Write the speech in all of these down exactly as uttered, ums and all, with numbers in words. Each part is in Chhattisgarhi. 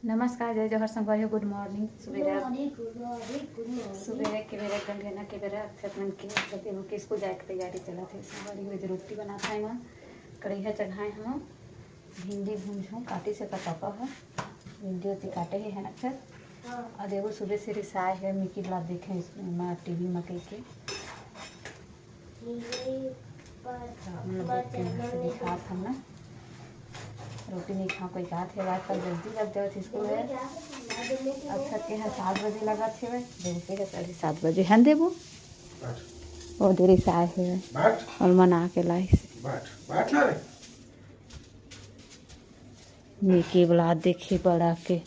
नमस्कार, जय जोहार संगवारी हो, good morning। सुबेरे, good morning, good morning, good morning। सुबेरे के बेरा, गंगेना के बेरा, अक्षत मन के, पति हो के स्कूल जाए के तैयारी चलत हे। संगवारी हो, रोटी बनात हे, एमा कढ़ैया चढ़ाए हन, भिंडी भूंजहूं, काटिस हे पापा ह, भिंडी ओती काटे हे, है ना अक्षत? हाँ। अउ एगो सुबह से रिसाए हे, मिकी ला देखे टीवी में कह के। आप लोग देख के यहाँ से दिखात हन ना। रोटी नहीं खा कोई बात है, आज कल जल्दी लग जावत स्कूल है। अक्षत के यहाँ सात बजे लगत हे, देवते के अभी सात बजे हन देबो। बैठ। वो देरी से आए हुए। बैठ। और मना के लाइस। बैठ, बैठ ना रे। मिकी बुला देखी बड़ा के।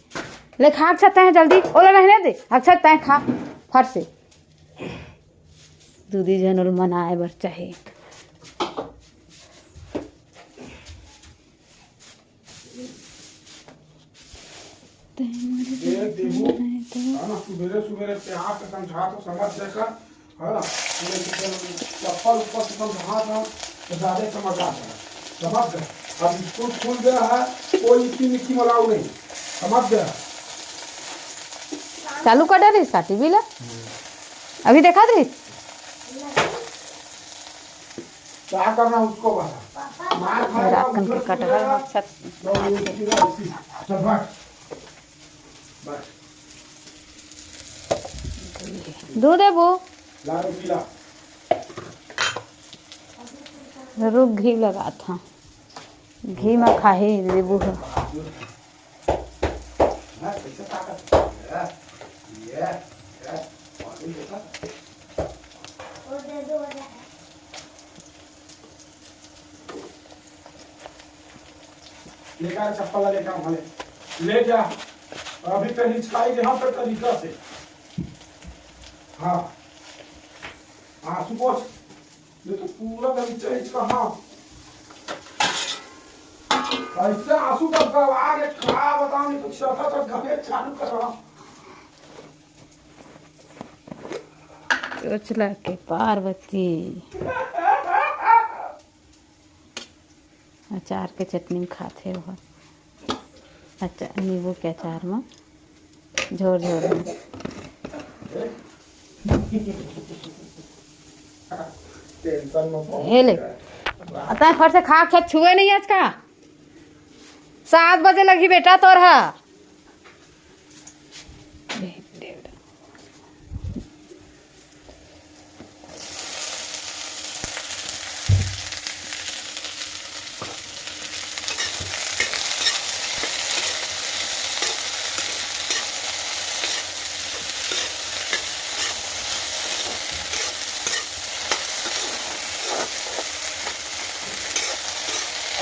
ले खा अक्षत तैं जल्दी, ओला रहने दे। अक्षत तैं खा, फट से। दूधी झन ओला मनाए बर चाही। तैं मोर ए, देबू, बनाए तो। है ना, सुबेरे सुबेरे प्यार से समझा तो समझ जाएगा, है ना? चप्पल उप्पल से समझा था, तो ज्यादा समझ आता है। समझ गए? अब स्कूल खुल गया है, कोई इतनी मिट्टी में अलाउ नहीं। समझ गया? चालू कर डालिस का टीवी ला? अभी देखा रही? क्या करना उसको बता। मार खाएगा, रात कन के उधर कटहल सुबह मकसद। तो वो पूरा उसी। चल बैठ। बैठ। दूध देबो। ला रे पीला। रुक, घी लगात हंव। घी में खाही देबू ह। लेकर चप्पल ला लेकर वहाँ ले, ले जा। अभी तो हिचकाई के हम तो तरीका से। हाँ, आंसू पोछ। ये तो पूरा गलीचा हिचका, हाँ। ऐसे आंसू का गवा के का बताऊं, ये तो चटा चट घने चालू कर रहा। चोचला के पार्वती। अचार के चटनी में खाथे ओहा। अच्छा, नींबू के अचार में झोर झोर में। टेंशन में पहुंच ए ले। गया। अतः फट से खा, अक्षत छुए नहीं आज का। सात बजे लगी बेटा तोर हा।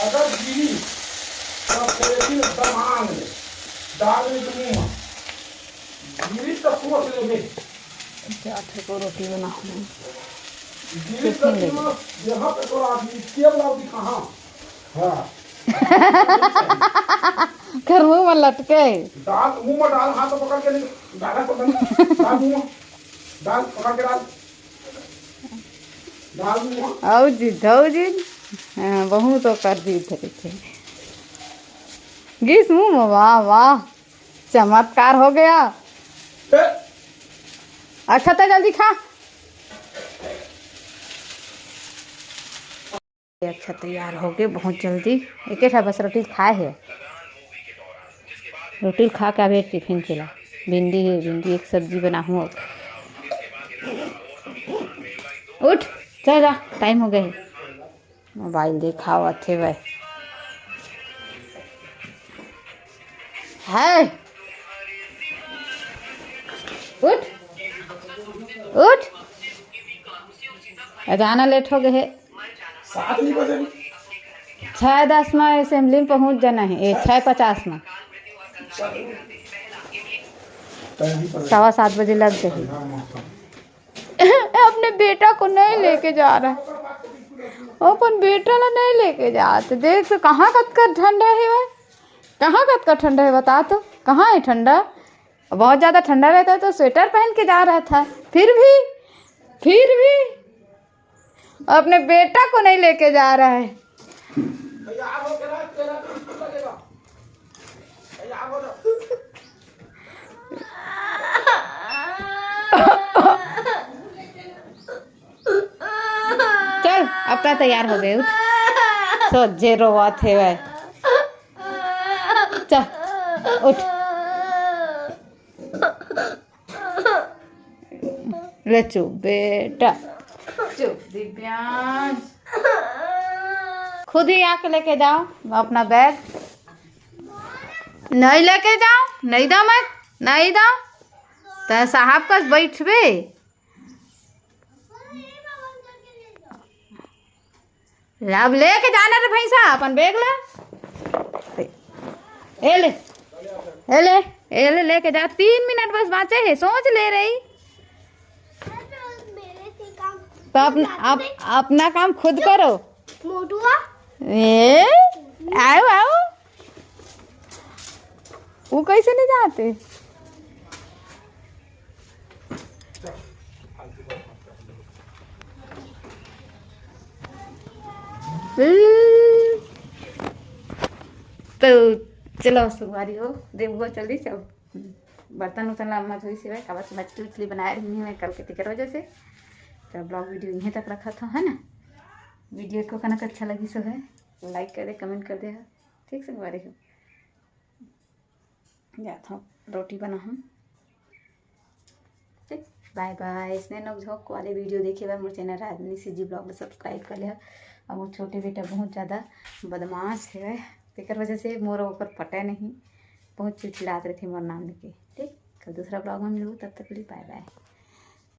अगर गिरी, तो तेरे दिल दमान ले, डाल ले मुंह में। गिरी तो सोच लेबे। चार ठे को रोटी बनाहूं। गिरी तो टिफिन ले। जहाँ पे तोरा आदमी के बुलाओ दिखा, हाँ। हाँ। कर मुंह में लटके। डाल, मुंह में डाल, हाथ पकड़ के नहीं, डाला तो बंद। डाल मुंह में, डाल, पकड़ के डाल। डाल मुंह में। आओ जी, धो जी। हाँ, बहुत ओकर जी धरे थे। गिस मुंह में, वाह, वाह। चमत्कार हो गया। ए! अच्छा, तो जल्दी खा। अच्छा, तैयार हो गए बहुत जल्दी। एक एक बस रोटी खाए है, रोटी खा के अभी टिफिन चला। भिंडी है, भिंडी एक सब्जी बनाहूँ अब। उठ, चल जा, टाइम हो गए है। मोबाइल देखावत हे भाई। है। उठ। उठ। जाना लेट हो गए हे। सात नहीं बजे। छः दस में असेंबली में पहुंच जाना है, ए, छः पचास में। सवा सात बजे लग जाही। अपने बेटा को नहीं लेके जा रहा है, अपन बेटा ला नहीं लेके जाते। देख तो कहाँ कतका ठंडा है भाई, कहाँ कतका ठंडा है बता तो, कहाँ है ठंडा? बहुत ज़्यादा ठंडा रहता है तो स्वेटर पहन के जा रहा था, फिर भी, फिर भी अपने बेटा को नहीं लेके जा रहा है। तैयार हो के रह, तेरा बिस्कुट लगेगा। तैयार हो जा। तैयार हो गए, उठ। सोझे रोवत हे वह। चल, उठ। ले चुप बेटा, चुप दिव्यांश। खुद ही आके लेके जाओ अपना बैग। नहीं लेके जाओ, नहीं दो मैं, नहीं दो। तै साहब कस बैठबे। अब लेके जाना रे भैंसा, अपन बैग ला। ए ले, ए ले, ए ले, लेके जा। तीन मिनट बस बाँचे हे, सोच ले रही। तो अपना, अप-, अपना काम खुद करो। मोटुआ। ए, आओ, आओ। वो कैसे नहीं जाते? तो चलो संगवारी हो, देवगो चल दी, चल। बर्तन उर्तन ला मत होई सिवाय, काबर से मछली उछली बनाए रही मैं कल के, तेकर वजह से। तो ब्लॉग वीडियो यहीं तक रखा था, है ना? वीडियो को कनक अच्छा लगी सो है, लाइक कर दे, कमेंट कर दे, ठीक संगवारी हो। जात हूँ, रोटी बनाहूँ। ठीक, बाय बाय। इसने नोक झोंक वाले वीडियो देखे बर मोर चैनल राजनी सीजी ब्लॉग ला सब्सक्राइब कर ले। अब मोर छोटे बेटा बहुत ज़्यादा बदमाश है, तेकर वजह से मोर ओकर पटे नहीं, बहुत चिड़चिड़ात रहिथे मोर नाम लेके। ठीक, कल दूसरा ब्लॉग में मिलबो, तब तक के लिए बाय बाय।